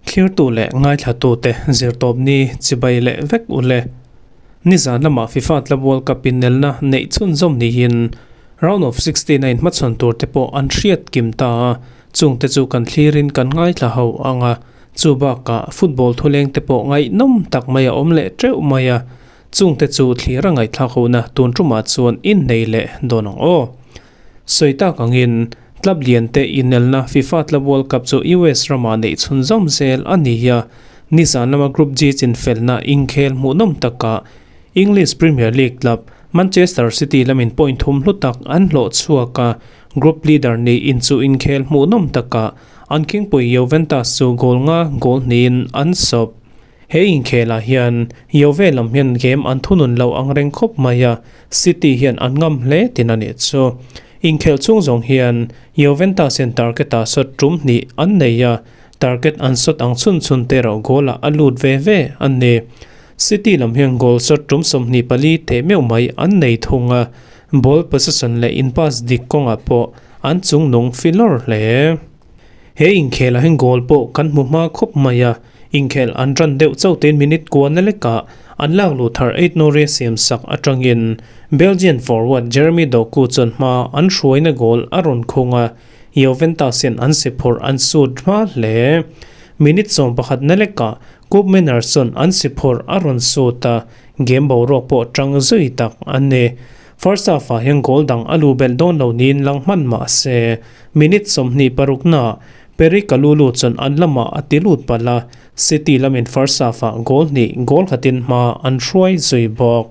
Thlirtu leh ngaithlatute zirtawpni chibai leh vek u le. Nizan lamah FIFA Club World Cup inelna neih chhunzawm niin Round of 16 a inhmachhawn tur te pawh an hriat kim ta a, chungte chu kan thlirin kan ngaithla ho ang a, chu bakah football thuleng te pawh ngaihnawm tak mai a awm leh teuh mai a, chungte chu thlir a ngaihthlak hona tun tumah chuan innei leh dawn ang aw. Sawi tak angin, club lian te inelna FIFA Club World Cup chu US ramah neih chhunzawm zel a ni a, nizan lama Group G chinfelna inkhel hmuhnawm takah English Premier League club Manchester City lamin point thum hlu tak an hlawh chhuak a, group leader niin chu inkhel hmuhnawm takah an khingpui Juventus chu goal nga goal hnihin an sawp. He inkhelah hian Juve lam hian game an thunun lo ang reng khawp mai a, City hian an ngam hle tin a nih chu. Inkhelh chung zawng hian Juventus hian target-ah shot tum hnih an nei a, target an shot ang chhun chhun te erawh goal-ah a lut ve ve a ni. City lam hian goal shot tum 24 teh meuh mai an nei thung a, ball possession leh in pass dik kawngah pawh an chungnung filawr hle. He inkhelah hian goal pawh kan hmu hma khawp mai a, inkhel an ran deuh chauh tein minute kuana lekah an lak luh thar Ait Nouri siam sak atangin Belgian forward Jeremy Doku chuan hma an hruaina goal a rawn khung a, Juventus hian an si phurh an sut hma hle. Minute 11 na lekah Koop Meiners chuan an si phurh a rawn sut a, game boruak pawh tang zui tak a ni. First half ah hian goal dang a lu belh dawn lo niin lang hman mah se, minute 26 na Perry Kalulu chuan an lamah a ti lut palh a, City lamin first half ah goal hnih goal khatin hma an hruai zui bawk.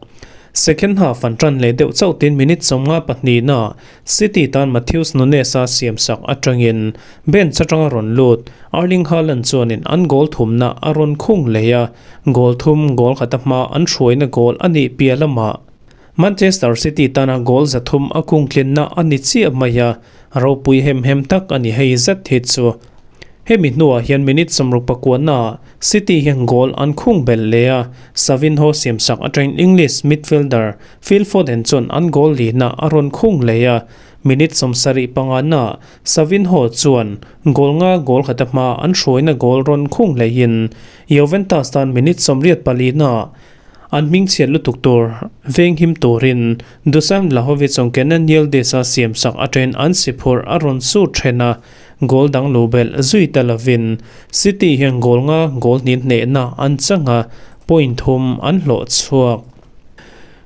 Second half an tan leh deuh chauh tin minute 52 na City tan Matheus Nunes a siamsak atangin bench atanga rawn lut Erling Haaland chuanin an goal thumna a rawn khung leh a, goal thum goal khata hma an hruaina goal a nih piah lamah Manchester City tana goal 300 a kungtlinna a ni chiah mai a, ropui hem hem tak a ni hei zet hi chu. Hemi hnuah hian minute 69 City hian goal an khung belh leh a, Savinho siamsak atangin English midfielder Phil Foden chuan an goal lihna a rawn khung leh a, minute 75 Savinho chuan goal nga goal khata hma an hruaina goal rawn khung lehin Juventus tan minute 84 An hmingchhiat lutuk tur venghim turin Dusan Vlahovic chuan Kenan Yildiz-a siamsak atangin an si phurh a rawn sur then a, goal dang lu belh zui ta lovin City hian goal nga goal hnih hnehna an chang a, point thum an hlawh chhuak.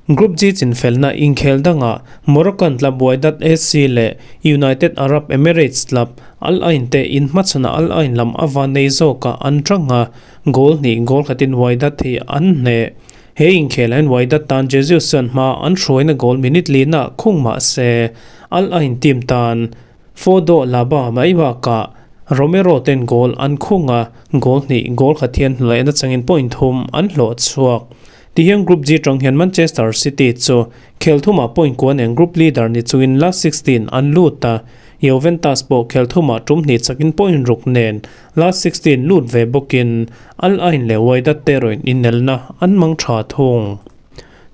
Group G chinfelna inkhel dangah Moroccan club Wydad SC leh United Arab Emirates club Al Ain te inhmachhanah Al Ain lam a van nei zawkah an tang a, Goal hnih goal khatin Wydad hi an hneh. He inkhelah hian Wydad tan Jesus chuan hma an hruaina goal minute lina khung mah se, Al Ain team tan Fodo Laba mai bakah Romero ten goal an khung a, goal hnih goal khat hian hlawhna changin point thum an hlawh chhuak. Tihian Group G tang hian Manchester City chu khel thumah point kua nen group leader ni chungin last 16 an lut a, Juventus pawh khel thumah tum hnih chakin point ruk nen Last 16 lut ve bawkin Al Ain leh Wydad te erawhin inelna an mang tha thung.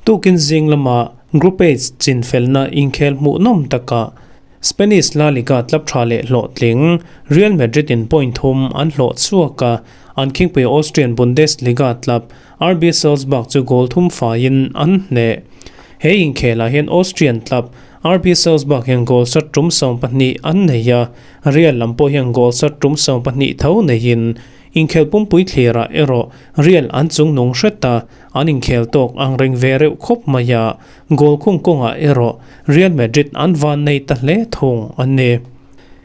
Tukin zing lama Group H chinfelna inkhel hmuhnawm takah Spanish La Liga club tha leh hlawhtling Real Madrid in point thum an hlawh chhuak a, an khingpui Austrian Bundesliga club RB Salzburg chu goal thum faiin an hneh. He inkhelah hian Austrian club RB Salzburg hian goal shot tum 12 an nei a, Real lam pawh hian goal shot tum 12 tho neiin inkhel pumpui thlirah erawh Real an chung nung hret a, an inkhel tawk ang reng ve reuh khawp mai a, goal khung kawngah erawh Real Madrid an van nei ta hle thung a ni.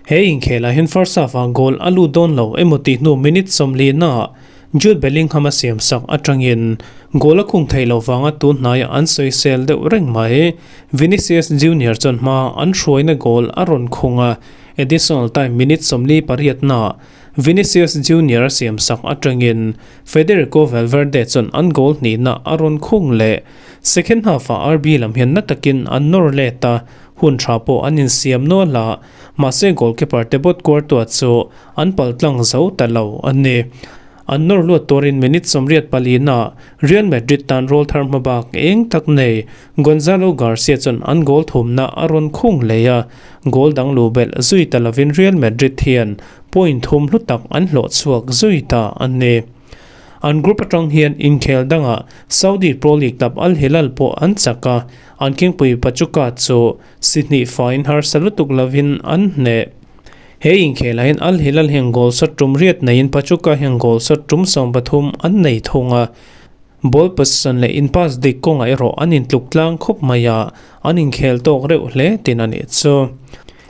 He inkhelah hian first half-ah goal a lut dawn lo emaw tih hnu minute 40 naah Jude Bellingham a siamsak atangin goal a khung theih loh vanga tun hnaiah an sawisel deuh reng mai. Vinicius Junior chuan hma an hruaina goal a rawn khung a, additional time minute 48 naah Vinicius Junior a siamsak atangin Federico Valverde chuan an goal hnihna a rawn khung leh. Second half-ah RB lam hian na takin an nawr let a, hun tha pawh an insiam nual a, mahse goalkeeper Tebot Courtois chu an paltlang zo ta lo a ni. An nawr luat turin minute 84 naah Real Madrid tan rawl thar hmabak eng tak nei Gonzalo Garcia chuan an goal thumna a rawn khung leh a, goal dang luh belh zui ta lovin Real Madrid hian point thum hlu tak an hlawh chhuak zui ta a ni. An group atang hian inkhel dangah Saudi Pro League club Al Hilal pawh an chak a, an khingpui Pachuca chu si hnih faiin harsa lutuk lovin an hneh. He inkhelah hian Al Hilal hian goal shot tum riat neiin Pachuca hian goal shot tum 13 an nei thung a. Ball possession leh in pass dik kawngah erawh an intluk tlang khawp mai a, an inkhel tawk reuh hle tin a nih chu.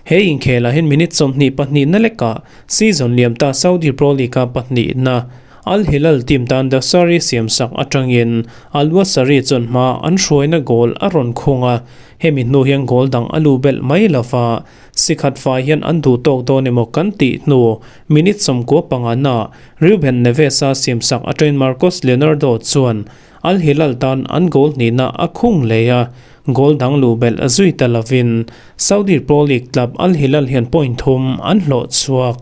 He inkhelah hian minute 22 na lekah season liam ta Saudi Pro League-a pahnihna Al Hilal team tan Dasari siamsak atangin Al Wasari chuan hma an hruaina goal a rawn khung a, hemi hnu hian goal dang a lu belh mai lova Sikhat fai hian an duh tawk dawn emaw kan tih hnu minute 95 na Ruben Neves-a siamsak atangin Marcos Leonardo chuan Al Hilal tan an goal hnihna a khung leh a, goal dang luh belh a zui ta lovin Saudi Pro League club Al Hilal hian point thum an hlawh chhuak.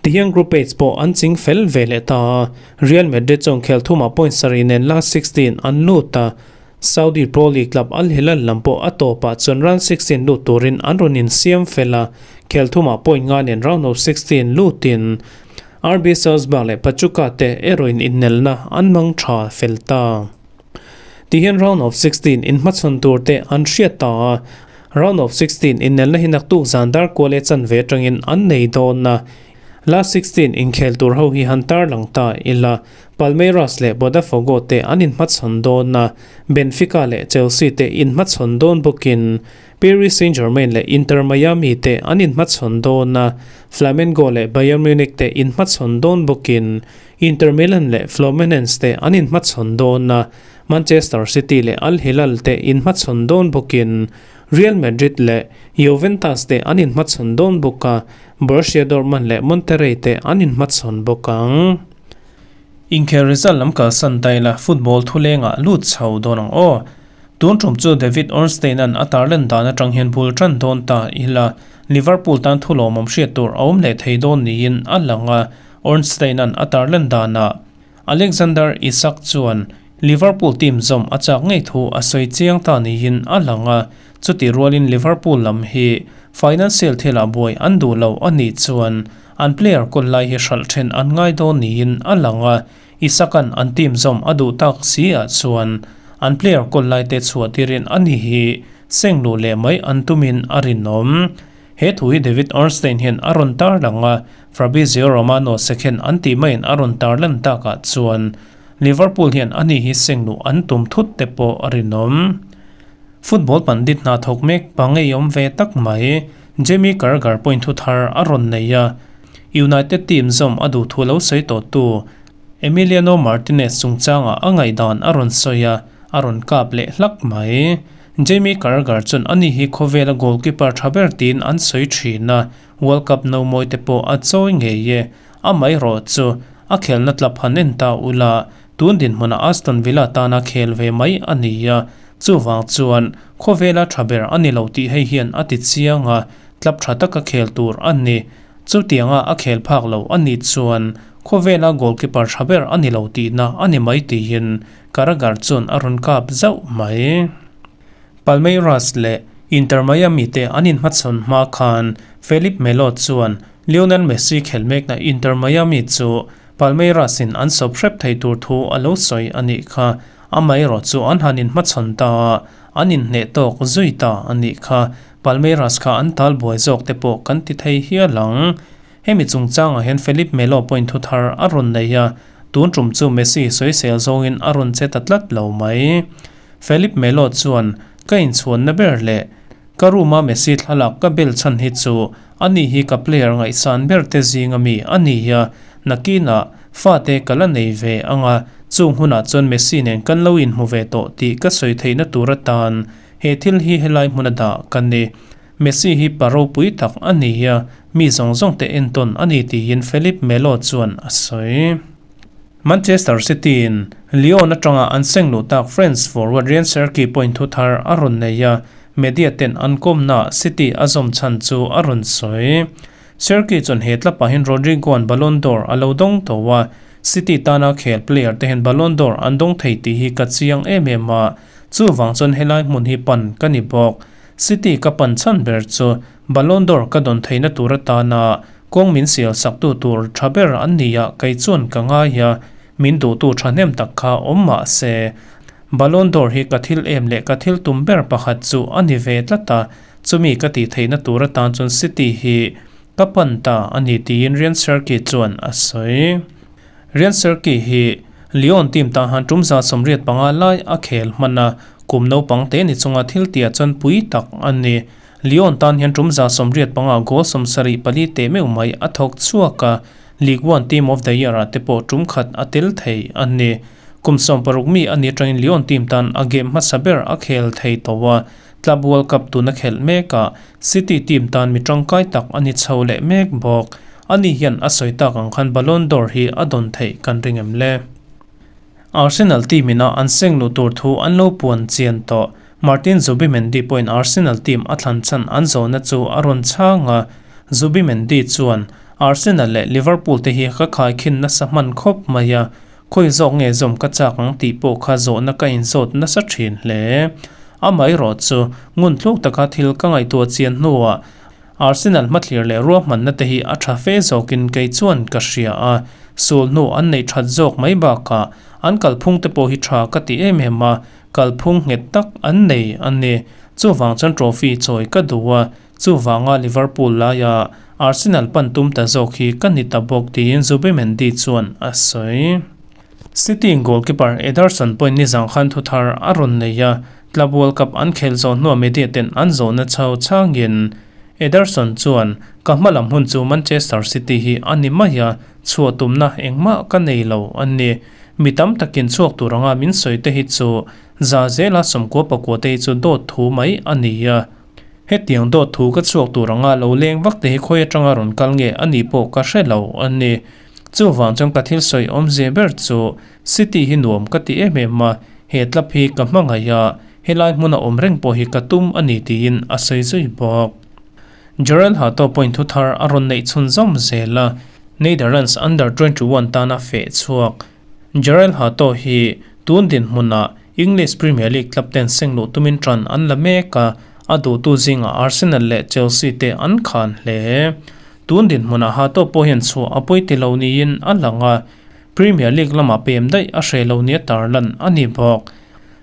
Tihian Group H pawh an ching fel ve leh ta a, Real Madrid chuan khel thumah point sarih nen last 16 an lut a, Saudi Pro League club Al Hilal lam pawh a tawpah chuan round 16 lut turin an rawn insiam fel a, khel thumah point nga nen round of 16 lutin RB Salzburg leh Pachuca te erawhin innelna an hmang tha fel ta. Tihian round of 16 inhmachhawn tur te an hriat ta a, round of 16 innelna hi naktuk zan dar kual e chanve atangin an nei dawn a, last 16 inkhel tur ho hi han tarlang ta ila. Palmeiras leh Botafogo te an inhmachhawn dawn a, Benfica leh Chelsea te inhmachhawn dawn bawkin Paris Saint-Germain leh Inter Miami te an inhmachhawn dawn a, Flamengo leh Bayern Munich te inhmachhawn dawn bawkin Inter Milan leh Fluminense te an inhmachhawn dawn a, Manchester City leh Al Hilal te inhmachhawn dawn bawkin Real Madrid leh Juventus te an inhmachhawn dawn bawk a, Borussia Dortmund leh Monterrey te an inhmachhawn bawk ang. Inkhel result lam kalsan ta ila football thulengah lut chho dawn ang aw. Tun tum chu David Ornstein-a'n a tarlan dan atang hian bul tan dawn ta ila Liverpool tan thu lawmawm hriat tur a awm leh thei dawn niin a lang a, Ornstein-a'n a tarlan danah Alexander Isak chuan Liverpool team zawm a chak ngei thu a sawi chiang ta niin a lang a, chutih rualin Liverpool lam hi financial thilah buai an duh lo a nih chuan an player kawl lai hi hralh then an ngai dawn niin a lang a, Isak-a'n an team zawm a duh tak si ah chuan an player kawl lai te chhuah tirin a ni hi seng luh leh mai an tumin a rinawm. He thu hi David Ornstein hian a rawn tarlang a, Fabrizio Romano second an tih maiin a rawn tarlan takah chuan Liverpool hian ani hi seng luh an tum thut te pawh a rinawm. Football pandit hna thawk mek pa ngeiawm ve tak mai Jamie Carragher point thu thar a rawn nei a, United team zawm a duh thu lo sawi tawhtu Emiliano Martinez chungchangah a ngaihdan a rawn sawi a, a rawn kap leh hlak mai. Jamie Carragher chuan ani hi khawvela goalkeeper tha ber tiin an sawi thin a, World Cup no mawi te pawh a chawi ngei e. Amaherawh chu a khelna tlap han en ta ula, tun dinhmunah Aston Villa tana khel ve mai a ni a, chuvang chuan khawvela tha ber a ni lo tih hei hian a ti chiang a, tlap tha taka khel tur a ni. Chutianga a khel phak lo a nih chuan khawvela goalkeeper tha ber a ni lo tihna a ni mai tiin Carragher chuan a rawn kap zauh mai. Palmeiras leh Inter Miami te an inhmachhawn hma khan Felipe Melo chuan Lionel Messi khelh mekna Inter Miami chu Palmeiras in an sawp hrep thei tur thu a lo sawi a nih kha. Amaherawh chu an han inhmachhawn ta a, an inhneh tawk zui ta a nih kha. Palmeiras kha an tal buai zawk te pawh kan ti thei hial ang. Hemi chungchangah hian Felipe Melo pawhin thu thar a rawn nei a, tun tum chu Messi sawisel zawngin a rawn che ta tlat lo mai. Felipe Melo chuan, Ka inchhuanna ber leh ka room-a Messi thlalak ka bel chhan hi chu ani hi ka player ngaihsan ber te zinga mi a ni a, nakinah fate ka la nei ve ang a, chung hunah chuan Messi nen kan lo inhmu ve tawh tih ka sawi theihna tur atan he thil hi helai hmuna dah ka ni. Messi hi pa ropui tak a ni a, mi zawng zawng te entawn a ni tiin Felipe Melo chuan a sawi. Manchester City-in Lyon atanga an seng luh tak France forward Ryan Cherki point thu thar a rawn nei a, media ten an kawmnaah City a zawm chhan chu a rawn sawi. Cherki chuan he tlapah hian Rodrigo-a'n Ballon d'Or a lo dawng tawh a, City tana khel player te hian Ballon d'Or an dawng thei tih hi ka chiang em em a, chuvang chuan helai hmun hi pan ka ni bawk. City ka pan chhan ber chu Ballon d'Or ka dawn theihna tur atana kawng min sial saktu tur tha ber an ni a, kei chuan ka ngai a, min duhtu thahnem tak kha awm mah se. Ballon d'Or hi ka thil em leh ka thil tum ber pakhat chu a ni ve tlat a, chumi ka tih theihna tur atan chuan City hi ka pan ta a ni tiin Ryan Cherki chuan a sawi. Ryan Cherki hi Lyon team tan han tum 185 lai a khel hman a, kum naupang te ni chunga thil tia chuan pui tak a ni. Lyon tan hian tum 185 goal 74 teh meuh mai a thawk chhuak a, Ligue 1 Team of the Year ah te pawh tum khat a tel thei a ni. Kum 60 mi a ni atangin Lyon team tan a game hmasa ber a khel thei tawh a, Club World Cup tuna khelh mekah City team tan mi tangkai tak a ni chho leh mek bawk. Ani hian a sawi tak ang khan Ballon d'Or hi a dawn theih kan ring em le? Arsenal team ina an seng luh tur thu an lo puan chian tawh. Martin Zubimendi pawhin Arsenal team a thlan chhan an zawhna chu a rawn chhang a, Zubimendi chuan, Arsenal leh Liverpool te hi ka khaikhin nasa hman khawp mai a, Khawi zawk nge zawm ka chak ang tih pawh kha zawhna ka inzawt nasa thin hle. Amaherawh chu, ngun tluk taka thil ka ngaihtuah chian hnuah Arsenal hmathlir leh ruahmanna te hi a tha fe zawkin kei chuan ka hria a, sul hnu an neih that zawk mai bakah an kalphung te pawh hi tha ka ti em em a, kalphung nghet tak an nei a ni. Chuvang chuan trophy chawi ka duh a, Chuvanga Liverpool laia Arsenal pan tum ta zawk hi ka ni ta bawk tiin Zubimendi chuan a sawi. City goalkeeper Ederson pawhin nizang khan thuthar a rawn nei a, Club World Cup an khelh zawh hnuah media ten an zawhna chho changin Ederson chuan, Ka hma lam hun chu Manchester City hi a ni mai a, chhuah tumna engmah ka nei lo a ni. Mi tam takin chhuak tur anga min sawi te hi chu za zela 99 te hi chu dawt thu mai a ni a. Hetiang dawt thu ka chhuak tur anga lo leng vak te hi khawi atanga rawn kal nge a nih pawh ka hre lo a ni. Chuvang chuan ka thil sawi awmzia ber chu City hi nuam ka ti em em a, he club hi ka hmangaih a, helai hmuna awm reng pawh hi ka tum a ni tiin a sawi zui bawk. Jorrel Hato pawhin thu thar a rawn neih chhunzawm zel a, Netherlands Under 21 tana feh chhuak Jorrel Hato hi tun dinhmunah English Premier League club ten seng luh tumin tan an la mek a, a duhtu zingah Arsenal leh Chelsea te an khan hle. Tun dinhmunah Hato pawh hian chhuah a pawi ti lo niin a lang a, Premier League lamah pem daih a hreh lo nia tarlan a ni bawk.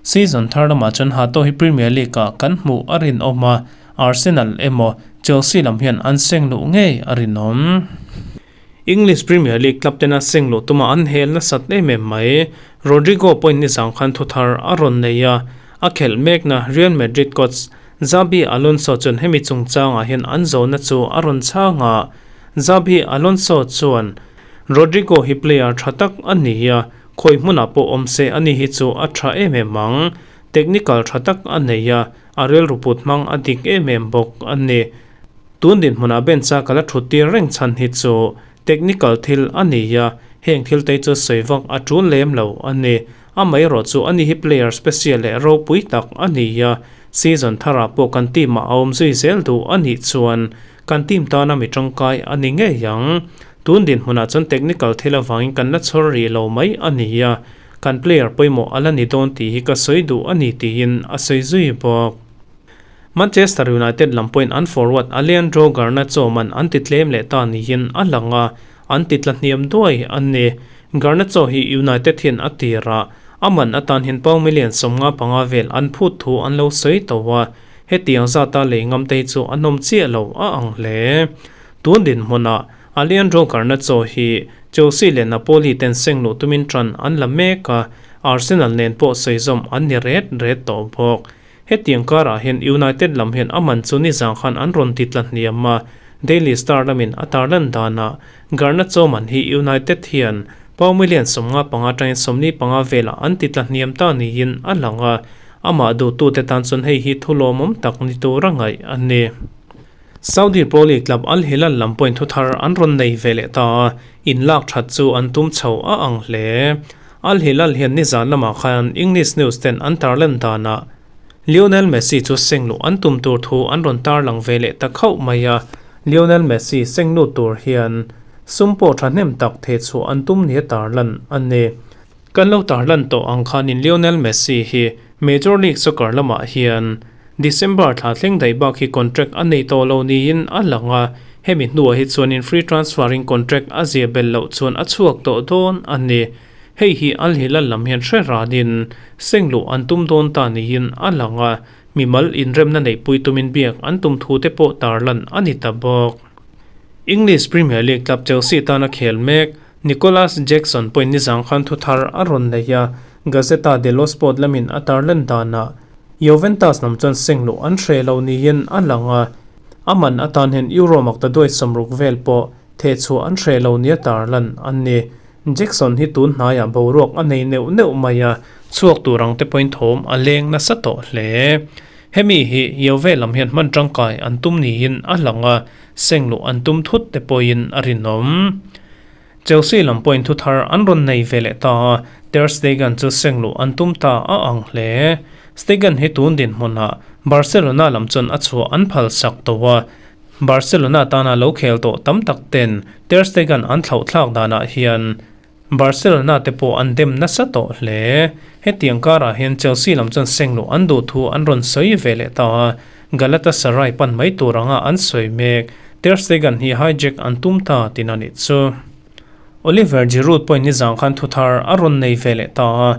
Season thar lamah chuan Hato hi Premier League-ah kan hmuh a rinawm a, Arsenal emaw Chelsea lam hian an seng luh ngei a rinawm. English Premier League club tena seng luh tuma an hel nasat em em mai. Rodrygo pawhin nizang khan thuthar a rawn nei a, a khelh mekna Real Madrid coach Xabi Alonso chuan hemi chungchangah hian an zawhna chu a rawn chhang a. Xabi Alonso chuan, Rodrygo hi player tha tak a ni a, khawi hmunah pawh awm se ani hi chu a tha em em ang. Technical tha tak a nei a, a rilru put hmang a dik em em bawk a ni. Tun dinhmunah bench a ka la thut tir reng chhan hi chu technical thil a ni a, heng thil te chu sawi vak a tul lem lo a ni. Amaherawh chu ani hi player special leh ropui tak a ni a, season tharah pawh kan team ah a awm zui zel duh a nih chuan kan team tana mi tangkai a ni ngei ang. Tun dinhmunah chuan technical thil avangin kan la chhawr rih lo mai a ni a, kan player pawimawh a la ni dawn tih hi ka sawi duh a ni tiin a sawi zui bawk. Manchester United lam pawhin an forward Alejandro Garnacho man an ti tlem leh ta niin a lang a, an ti tla hniam duai a ni. Garnacho hi United hian a tir a, a man atan hian pound million 55 vel an phut thu an lo sawi tawh a, hetiang zata lei ngam te hi chu a nawm chiah lo a ang hle. Tun dinhmunah Alejandro Garnacho hi Chelsea leh Napoli ten seng luh tumin tan an la mek a, Arsenal nen pawh sawizawm an ni ret ret tawh bawk. Hetiang karah hian United lam hian a man chu nizang khan an rawn ti tla hniam a, Daily Star lamin a tarlan danah Garnacho man hi United hian pound million 55 atangin 45 velah an ti tla hniam ta niin a lang a, amah duhtute tan chuan hei hi thu lawmawm tak ni tura ngaih a ni. Saudi Pro League club Al Hilal lam pawhin thuthar an rawn nei ve leh ta a, inlak that chu an tum chho a ang hle. Al Hilal hian nizan lamah khan English news ten an tarlan danah Lionel Messi chu seng luh an tum tur thu an rawn tarlang ve leh ta khauh mai a, Lionel Messi seng lut tur hian Sum pawh thahnem tak thehchhuah an tum nia tarlan a ni. Kan lo tarlan tawh ang khanin Lionel Messi hi Major League Soccer lamah hian December thla thleng daih bak hi contract a nei tawh lo niin a lang a, hemi hnuah hi chuanin free transfer-in contract a zia bel loh chuan a chhuak tawh dawn a ni. Hei hi Al Hilal lam hian hre ranin seng luh an tum dawn ta niin a lang a, mimal inremna neihpui tumin biak an tum thu te pawh tarlan a ni ta bawk. English Premier League club Chelsea tana khel mek Nicolas Jackson pawhin nizang khan thu thar a rawn nei a, Gazzetta dello Sport lamin a tarlan danah Juventus lam chuan seng luh an hre lo niin a lang a, a man atan hian Euro makta duai 60 vel pawh thehchhuah an hre lo nia tarlan an ni. Jackson hi tun hnaiah boruak a nei neuh neuh mai a, chhuak tur ang te pawhin thawm a leng nasa tawh hle. Hemi hi Juve lam hian hman tangkai an tum niin a lang a, seng luh an tum thut te pawhin a rinawm. Chelsea lam pawhin thu thar an rawn nei ve leh ta a, Ter Stegen chu seng luh an tum ta a ang hle. Stegen hi tun dinhmunah Barcelona lam chuan a chhuah an phal sak tawh a, Barcelona tana lo khel tawh tam tak ten Ter Stegen an thlauh thlak danah hian Barcelona te pawh an dem nasa tawh hle. Hetiang karah hian Chelsea lam chuan seng luh an duh thu an rawn sawi ve leh ta a, Galatasaray pan mai tur anga an sawi mek. Ter Stegen hi hijack an tum ta tin a nih chu. Oliver Giroud pawhin nizang khan thu thar a rawn nei ve leh ta a,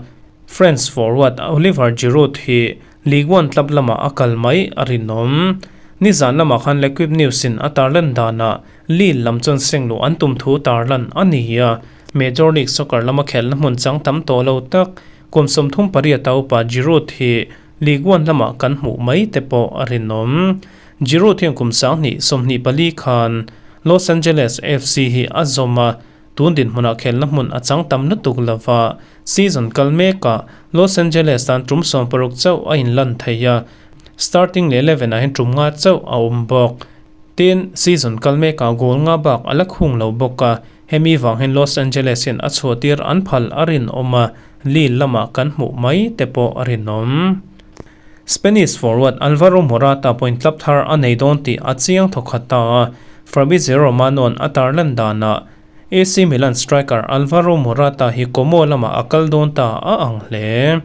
France forward Oliver Giroud hi Ligue 1 club lamah a kal mai a rinawm. Nizan lamah khan L'Equipe News in a tarlan danah Lille lam chuan seng luh an tum thu tarlan a ni a, Major League Soccer lama khelhna hmun chang tam tawh lo tak kum 38 a upa Giroud hi Ligue 1 lamah kan hmuh mai te pawh a rinawm. Giroud hian kum 2024 khan Los Angeles FC hi a zawm a, tun dinhmunah khelhna hmun a chang tam lutuk lova, season kal mekah Los Angeles tan tum 60 chauh a inlan thei a, starting leh 11 ah hian tum nga chauh a awm bawk. Tin, season kal mekah goal nga bak a la khung lo bawk a, hemi vang hian Los Angeles hian a chhuahtir an phal a rinawm a, Lille lamah kan hmuh mai te pawh a rinawm. Spanish forward Alvaro Morata pawhin club thar a nei dawn tih a chiang thawkhat ta a, Fabrizio Romano-a'n a tarlan danah AC Milan striker Alvaro Morata hi Como lamah a kal dawn ta a ang hle.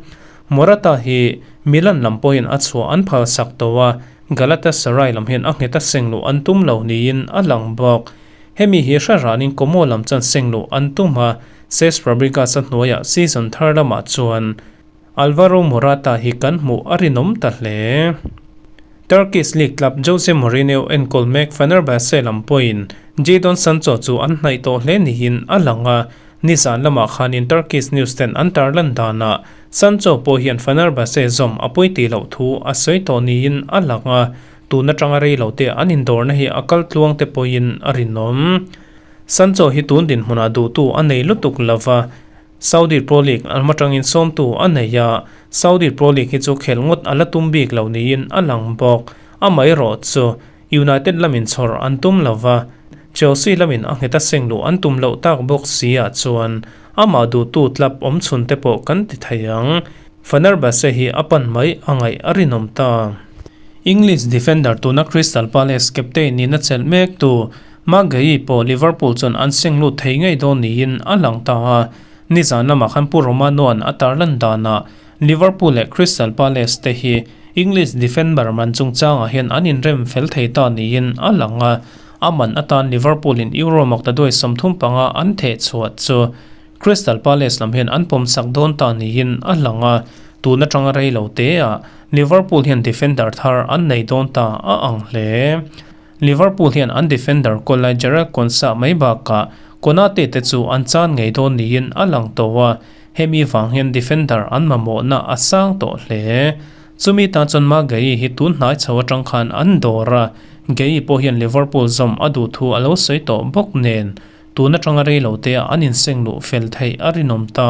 Morata hi Milan lam pawhin a chhuah an phalsak tawh a, Galatasaray lam hian a nghet a seng luh an tum lo niin a lang bawk. Hemi hi hre ranin Como lam chuan seng luh an tum a, Cesc Fabregas a hnuaiah season thar lamah chuan Alvaro Morata hi kan hmuh a rinawm ta hle. Turkish League club Jose Mourinho enkawl mek Fenerbahce lam pawhin Jadon Sancho chu an hnaih tawh hle niin a lang a, nizan lamah khanin Turkish news ten an tarlan danah Sancho pawh hian Fenerbahce zawm a pawi tih loh thu a sawi tawh niin a lang a, tun atanga rei lo te an indawrna hi a kal tluang te pawhin a rinawm. Sancho hi tun dinhmunah duhtu a nei lutuk lova, Saudi Pro League a hma tangin sawmtu a nei a, Saudi Pro League hi chu khel ngawt a la tum bik lo niin a lang bawk. Amaherawh chu United lamin chhawr an tum lova, Chelsea lamin a nghet a seng luh an tum loh tak bawk si ah chuan amah duhtu club awmchhun te pawh kan ti thei ang. Fenerbahce hi a pan mai a ngaih a rinawm ta. English defender tuna Crystal Palace captain nihna chelh mek tu Maguire pawh Liverpool chuan an seng lut thei ngei dawn niin a lang ta a, nizan lamah khan Pu Romano-a'n a tarlan danah Liverpool leh Crystal Palace te hi English defender man chungchangah hian an inrem fel thei ta niin a lang a, a man atan Liverpool-in Euro maktaduai 35 an theh chhuah chu Crystal Palace lam hian an pawmsak dawn ta niin a lang a, tun atanga rei lo teah Liverpool hian defender thar an nei dawn ta a ang hle. Liverpool hian an defender kawlai Jarell Quansah mai bakah Konate te chu an chan ngei dawn niin a lang tawh a, hemi vang hian defender an mamawhna a sang tawh hle. Chumi tan chuan Marc Guehi hi tun hnai chho atang khan an dawr a, Guehi pawh hian Liverpool zawm a duh thu a lo sawi tawh bawk nen, tun atanga rei lo te ah an inseng luh fel theih a rinawm ta.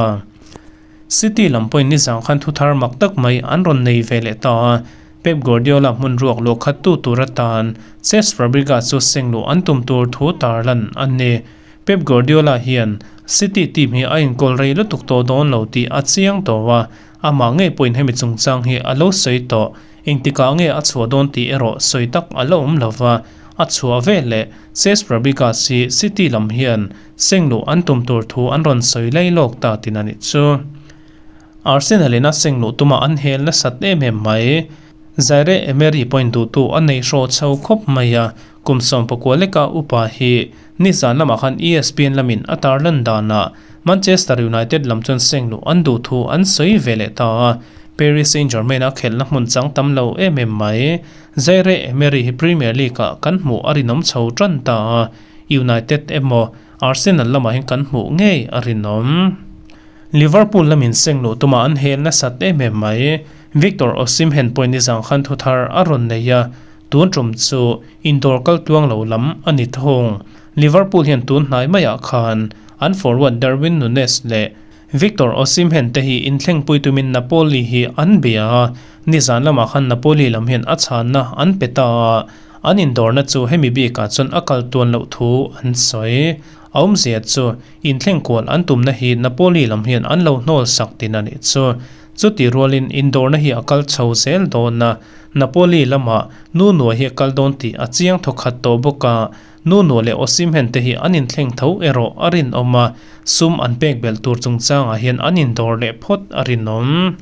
City lam pawhin nizang khan thu thar mak tak mai an rawn nei ve leh ta a, Pep Guardiola hmun ruak luah khat tu tur atan Cesc Fabregas chu seng luh an tum tur thu tarlan a ni. Pep Guardiola hian City team hi a inkawl rei lutuk tawh dawn lo tih a chiang tawh a, amah ngei pawhin hemi chungchang hi a lo sawi tawh. Engtikah nge a chhuah dawn tih erawh sawi tak a la awm lo va, A chhuah veleh Cesc Fabregas hi City lam hian seng luh an tum tur thu an rawn sawi lei lawk ta tin a nih chu. Arsenal in a seng luh tuma an hel nasat em em mai. Zaire Emery pawhin duhtu a nei hraw chho khawp mai a, kum 19 leka upa hi nizan lamah khan ESPN lamin a tarlan danah Manchester United lam chuan seng luh an duh thu an sawi ve leh ta a, Paris Saint-Germain a khelhna hmun chang tam lo em em mai. Zaire Emery hi Premier League-ah kan hmuh a rinawm chho tan ta a, United emaw Arsenal lamah hian kan hmuh ngei a rinawm. Liverpool lamin seng luh tuma an hel nasat em em mai. Victor Osimhen pawhin nizang khan thu thar a rawn nei a, tun tum chu indoor kal tluang lo lam a ni thung. Liverpool hian tun hnai maiah khan an forward Darwin Nunez leh Victor Osimhen te hi inthlengpui tumin Napoli hi an bia a, nizan lamah khan Napoli lam hian a chhanna an pe ta a, an indawrna chu hemi bikah chuan a kal tuan loh thu an sawi. A awmzia chu inthleng kual an tumna hi Napoli lam hian an lo hnawl sak tin a nih chu. Chuti rualin indawrna hi a kal chho zel dawn a, Napoli lamah Nuno hi a kal dawn tih a chiang thawkhat tawh bawk a, Nuno leh Osimhen te hi an inthleng tho erawh a rinawm a, sum an pek belh tur chungchangah hian an indawr leh phawt a rinawm.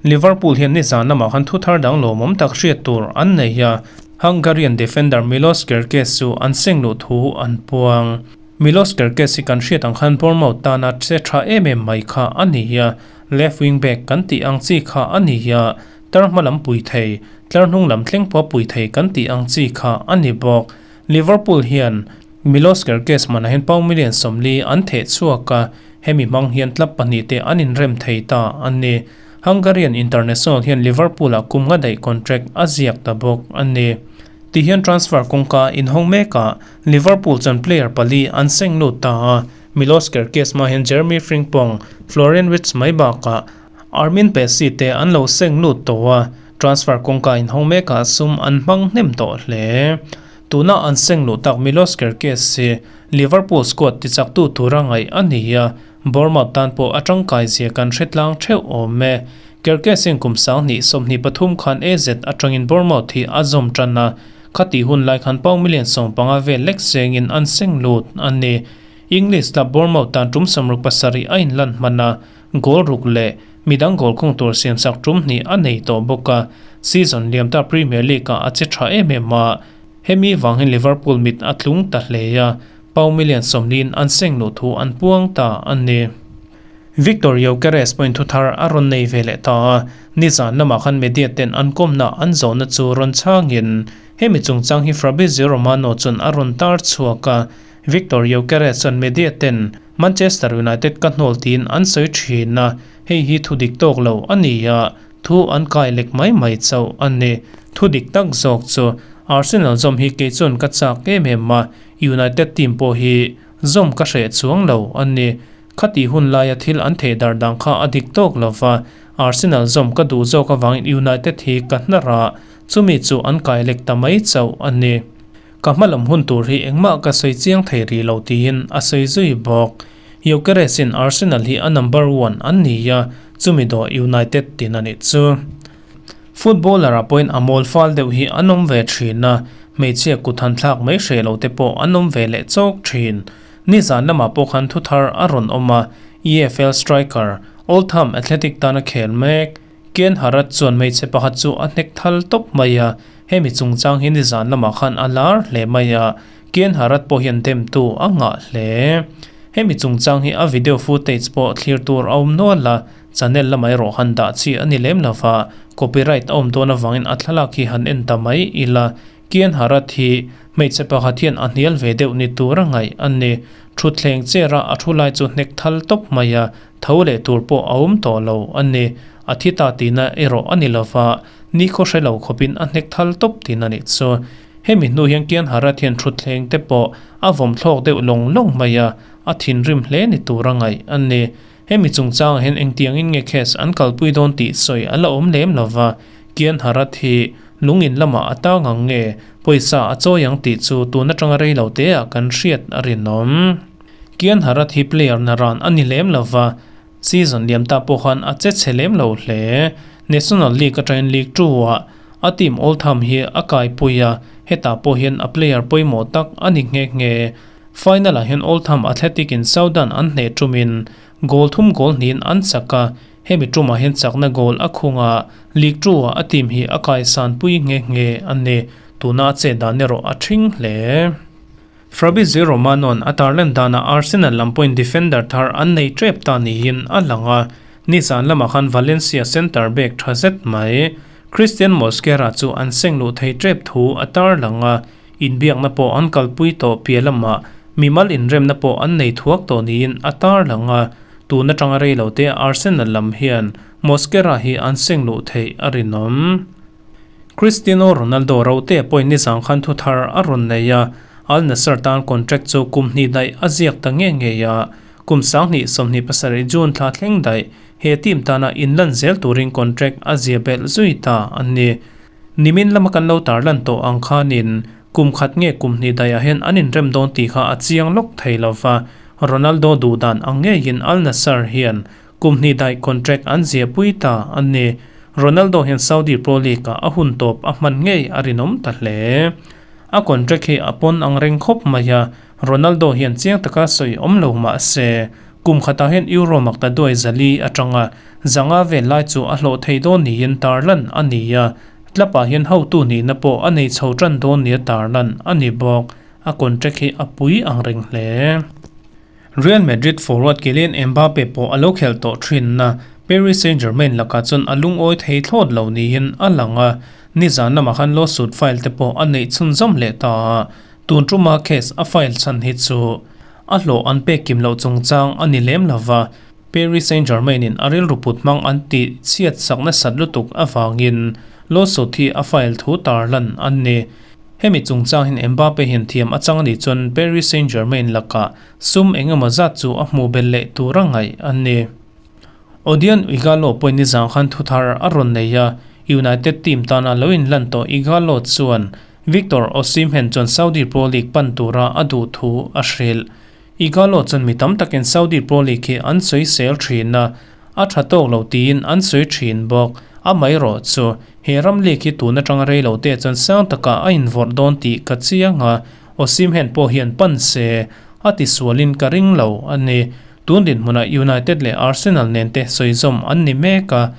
Liverpool hian nizan lamah khan thu thar dang lawmawm tak hriat tur an nei a, Hungarian defender Milos Kerkez chu an seng luh thu an puang. Milos Kerkez hi kan hriat ang khan Bournemouth tana che tha em em mai kha a ni a, left wing back kan tih ang chi kha a ni a, tlar hma lam pui thei, tlar hnung lam thleng pawh pui thei kan tih ang chi kha a ni bawk. Liverpool hian Milos Kerkez manah hian pound million 40 an theh chhuak a, Hemi hmang hian club pahnihte an inrem thei ta a ni. Hungarian international hian Liverpool-ah kum nga daih contract a ziak ta bawk a ni. Tihian transfer kawngka inhawng mekah Liverpool chuan player pali an seng lut ta a, Milos Kerkez hma hian Jeremy Frimpong, Florian Wirtz mai bakah Armin Pessy te an lo seng lut tawh a, transfer kawngka inhawng mekah sum an hmang hnem tawh hle. Tuna an seng luh tak Milos Kerkez hi Liverpool squad tichaktu tura ngaih a ni a, Bournemouth tan pawh a tangkai zia kan hre tlang theuh awm e. Kerkez hian kum 2023 khan AZ atangin Bournemouth hi a zawm tan a, khatih hun lai khan pound million 15 vel lek sengin an seng lut a ni. English club Bournemouth tan tum 67 a inlan hman a, goal ruk leh midang goal khung tur siamsak tum hnih a nei tawh bawk a, season liam ta Premier League-ah a che tha em em a. Hemi vangin Liverpool mit a tlung ta hle a, pound million 40 in an seng luh thu an puang ta a ni. Viktor Gyokeres pawhin thu thar a rawn nei ve leh ta a, nizan lamah khan media ten an kawmna an zawhna chu rawn chhangin hemi chungchang hi Fabrizio Romano chuan a rawn tar chhuak a, Viktor Gyokeres chuan media ten Manchester United ka hnawl tiin an sawi thin a, hei hi thu dik tawk lo a ni a, Thu an kai lek mai mai chauh a ni. Thu dik tak zawk chu Arsenal zawm hi kei chuan ka chak em em a, United team pawh hi zawm ka hreh chuang lo a ni. Khati hun laia thil an theih dar dang kha a dik tawk lo va, Arsenal zawm ka duh zawk avangin United hi ka hnar a, chumi chu an kai lek ta mai chauh a ni. Ka hmalam hun tur hi engmah ka sawi chiang thei rih lo tiin a sawi zui bawk. Gyökeres in Arsenal hi a number one an ni a, chumi dawh United tin a nih chu. Footballer ah pawhin a mawl fal deuh hi an awm ve thin a, hmeichhia kut han thlak mai hreh lo te pawh an awm ve leh chawk thin. Nizan lamah pawh khan thu thar a rawn awm a, EFL striker Oldham Athletic tana khel mek Ken Harat chuan hmeichhe pakhat chu a hnek thal tawp mai a, hemi chungchang hi nizan lamah khan a lar hle mai a, Ken Harat pawh hian demtu a ngah hle. Hemi chungchang hi a video footage pawh thlir tur a awm nual a, channel lamah erawh han dah chi a ni lem lova, copyright a awm dawn avangin a thlalak hi han en ta mai ila, Ken Harat hi hmeichhe pakhat hian a hnial ve deuh ni tur a ngaih a ni. Thutthleng chair a a thu lai chu hnek thal tawp mai a, Tho leh tur pawh a awm tawh lo a ni. A thi ta tihna erawh a ni lova, ni khaw hre lo khawpin a hnek thal tawp tihna nih chu. Hemi hnu hian Kian Harat hian thutthleng te pawh a vawm thlawk deuh lawng lawng mai a, a thinrim hle ni tur a ngaih a ni. Hemi chungchangah hian engtiangin nge case an kalpui dawn tih sawi a la awm lem lova, Kian Harat hi lungin lamah a tang ang nge pawisa a chawi ang tih chu tun atanga rei lo teah kan hriat a rinawm. Kian Harat hi player na ran a ni lem lova, season liam ta pawh khan a che chhe lem lo hle. National League atangin League Two ah A team Oldham hi a kaipui a, hetah pawh hian a player pawimawh tak a ni nghe nghe. Final-ah hian Oldham Athletic in Southern an hneh ṭumin goal thum goal hnihin an chak a, hemi ṭumah hian chakna goal a khung a, League Two-ah a team hi a kaisanpui nghe nghe a ni. Tuna a chet dan erawh a ṭhing hle. Fabrizio Romano-a'n a tarlan danah Arsenal lam pawhin defender thar an nei ṭep ta niin a lang a, nizan lamah khan Valencia centre back ṭha zet mai Christian Mosquera chu an seng luh thei ṭep thu a tarlang a, inbiakna pawh an kalpui tawh piah lamah mimal inremna pawh an nei thuak tawh niin a tarlang a, tun aṭanga rei lo te Arsenal lam hian Mosquera hi an seng luh theih a rinawm. Cristiano Ronaldo rote pawhin nizan khan thu thar a rawn nei a, Al Nassr tan contract chu kum hnih daih a ziak ta nge ngei a, kum 2027 June thla thleng daih he team tana inlan zel turin contract a zia belh zui ta a ni. Nimin lama kan lo tarlan tawh ang khanin kum khat nge kum hnih daihah hian an inrem dawn tih kha a chiang lawk thei lo va, Ronaldo duhdan ang ngeiin Al Nassr hian Kum hnih daih contract an ziahpui ta a ni. Ronaldo hian Saudi Pro League-ah a hun tawp a hman ngei a rinawm ta hle. A contract hi a pawn ang reng khawp mai a, Ronaldo hian chiang taka sawi awm lo mah se, kum khatah hian Euro makta duai zali atanga zanga vel lai chu a hlawh thei dawn niin tarlan a ni a, club-ah hian hotu nihna pawh a nei chho tan dawn nia tarlan a ni bawk. A contract hi a pui ang reng hle. Real Madrid forward Kylian Mbappe pawh a lo khelh tawh thin na, Paris Saint-Germain lakah chuan a lungawi thei thlawt lo niin a lang a, nizan lamah khan lawsuit file te pawh a neih chhunzawm leh ta a, tun tuma case a file chhan hi chu a hlawh an pek kim loh chungchang a ni lem lo va, Paris Saint-Germain in a rilru put hmang an tih chhiat sak nasat lutuk avangin lawsuit hi a file thu tarlan a ni. Hemi chungchang hian Mbappe hian thiam a chang a nih chuan Paris Saint-Germain lakah sum eng emaw zat chu a hmuh belh leh tur a ngaih a ni. Odion Ighalo pawhin nizan khan thu thar a rawn nei a, United team tana lo inlan tawh Ighalo chuan Victor Osimhen chuan Saudi Pro League pan tura a duh thu a hrilh. Ighalo chuan mi tam takin Saudi Pro League hi an sawisel thin a, a tha tawk lo tiin an sawi thin bawk. Amaherawh chu, he ram league hi tun atanga rei lo te chuan sang takah a invawrh dawn tih ka chiang a, Osimhen pawh hian pan se a tisualin ka ring lo a ni. Tun dinhmunah United leh Arsenal nen te sawizawm an ni mek a,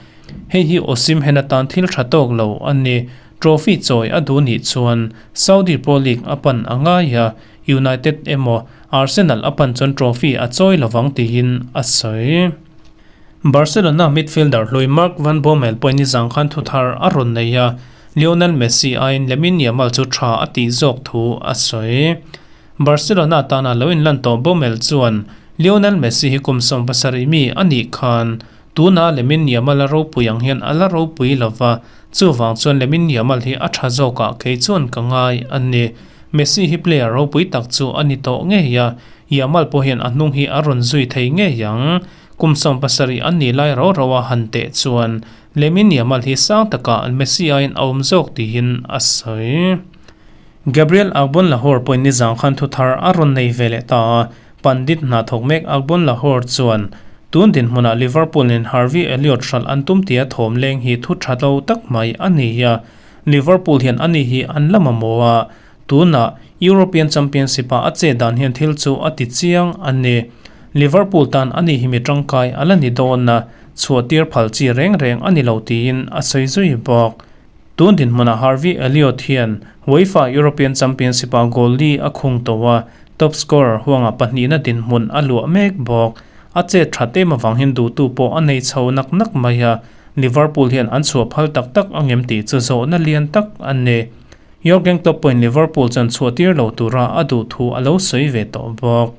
hei hi Osimhen atan thil tha tawk lo a ni. Trophy chawi a duh nih chuan Saudi Pro League a pan a ngai a, United emaw Arsenal a pan chuan trophy a chawi lovang tiin a sawi. Barcelona midfielder hlui Marc van Bommel pawhin nizan khan thu thar a rawn nei a, Lionel Messi aiin Lamine Yamal chu tha a tih zawk thu a sawi. Barcelona tana lo inlan tawh Bommel chuan Lionel Messi hi kum 70 mi a nih khan tuna Lamine Yamal a ropui ang hian a la ropui lova, chuvang chuan Lamine Yamal hi a tha zawkah kei chuan ka ngai a ni. Messi hi player ropui tak chu a ni tawh ngei a, Yamal pawh hian a hnung hi a rawn zui thei ngei ang. Kum 70 an nih lai rau rau a han teh chuan Lamine Yamal hi sang takah Messi aiin a awm zawk tiin a sawi. Gabriel Agbonlahor pawhin nizang khan thu thar a rawn nei ve leh ta a, Pandit hna thawk mek Agbonlahor chuan tun dinhmunah Liverpool in Harvey Elliott hralh an tum tia thawm leng hi thu tha lo tak mai a ni a, Liverpool hian ani hi an la mamawh a, tunah European Championship-ah a che dan hian thil chu a ti chiang a ni. Liverpool tan ani hi mi tangkai a la ni dawn a, chhuahtir phal chi reng reng a ni lo tiin a sawi zui bawk. Tun dinhmunah Harvey Elliott hian UEFA European Championship-ah goal li a khung tawh a, top scorer huanga pahnihna dinhmun a luah mek bawk. A chet that em avang hian duhtu pawh a nei chho nak nak mai a, Liverpool hian an chhuah phal tak tak ang em tih chu zawhna lian tak a ni. Jurgen Klopp pawhin Liverpool chuan chhuah tir lo tura a duh thu a lo sawi ve tawh bawk.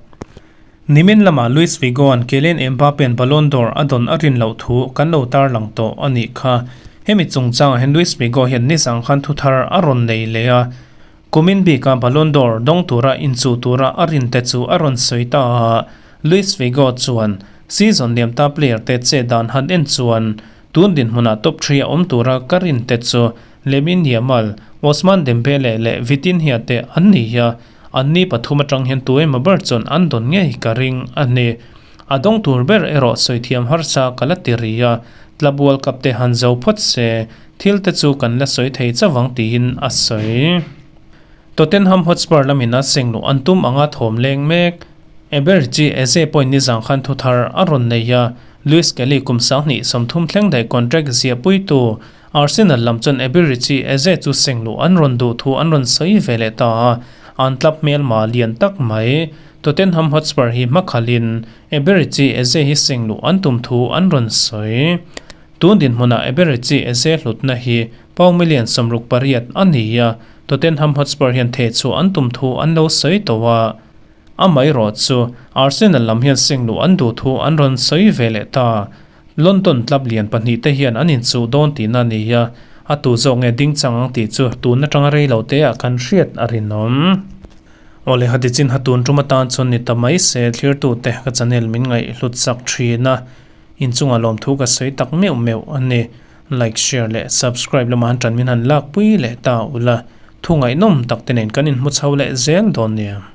Nimin lamah Luis Figo-a'n Kylian Mbappe-a'n Ballon d'Or a dawn a rin loh thu kan lo tarlang tawh a nih kha. Hemi chungchangah hian Luis Figo hian nizang khan thu thar a rawn nei leh a, kumin bika Ballon d'Or dawng tura inchuh tura a rin te chu a rawn sawi ta a. Luis Figo chuan season liamta player te che dan han en chuan tun dinhmunah top three a awm tura ka rin te chu Lamine Yamal, Ousmane Dembele leh Vitinha te an ni a, anni pathum atang hian tu emaw ber chuan an dawn ngei ka ring a ni. A dawng tur ber erawh sawi thiam harsa ka la ti rih a, Club World Cup te han zo phawt se, thil te chu kan la sawi thei chauh ang tiin a sawi. Tottenham Hotspur lamin a seng luh an tum anga thawm leng mek. Eberechi Eze pawhin nizang khan thuthar a rawn nei a, Luis Kelly kum 2030 thleng daih contract ziahpuitu Arsenal lam chuan Eberechi Eze chu seng luh an rawn duh thu an rawn sawi ve leh ta a, an club hmelma lian tak mai Tottenham Hotspur hi hmakhalhin Eberechi Eze hi seng luh an tum thu an rawn sawi. Tun dinhmunah Eberechi Eze hlutna hi pound million 68 a ni a, Tottenham Hotspur hian thehchhuah an tum thu an lo sawi tawh a. Amaherawh chu Arsenal lam hian seng luh an duh thu an rawn sawi ve leh ta. London club lian pahnihte hian an inchuh dawn tihna a ni a, a tu zawk nge ding chang ang tih chu tun atanga rei lo te ah kan hriat a rinawm. Awle hati chin ha tun tum atan chuan ni ta mai se thlirtute ka channel min ngaih hlut sak thin a, inchungah lawmthu ka sawi tak meuh meuh a ni. Like, share leh subscribe lamah han tan min han lakpui leh ta ula, thu ngaihnawm tak te nen kan inhmu chho leh zel dawn nia.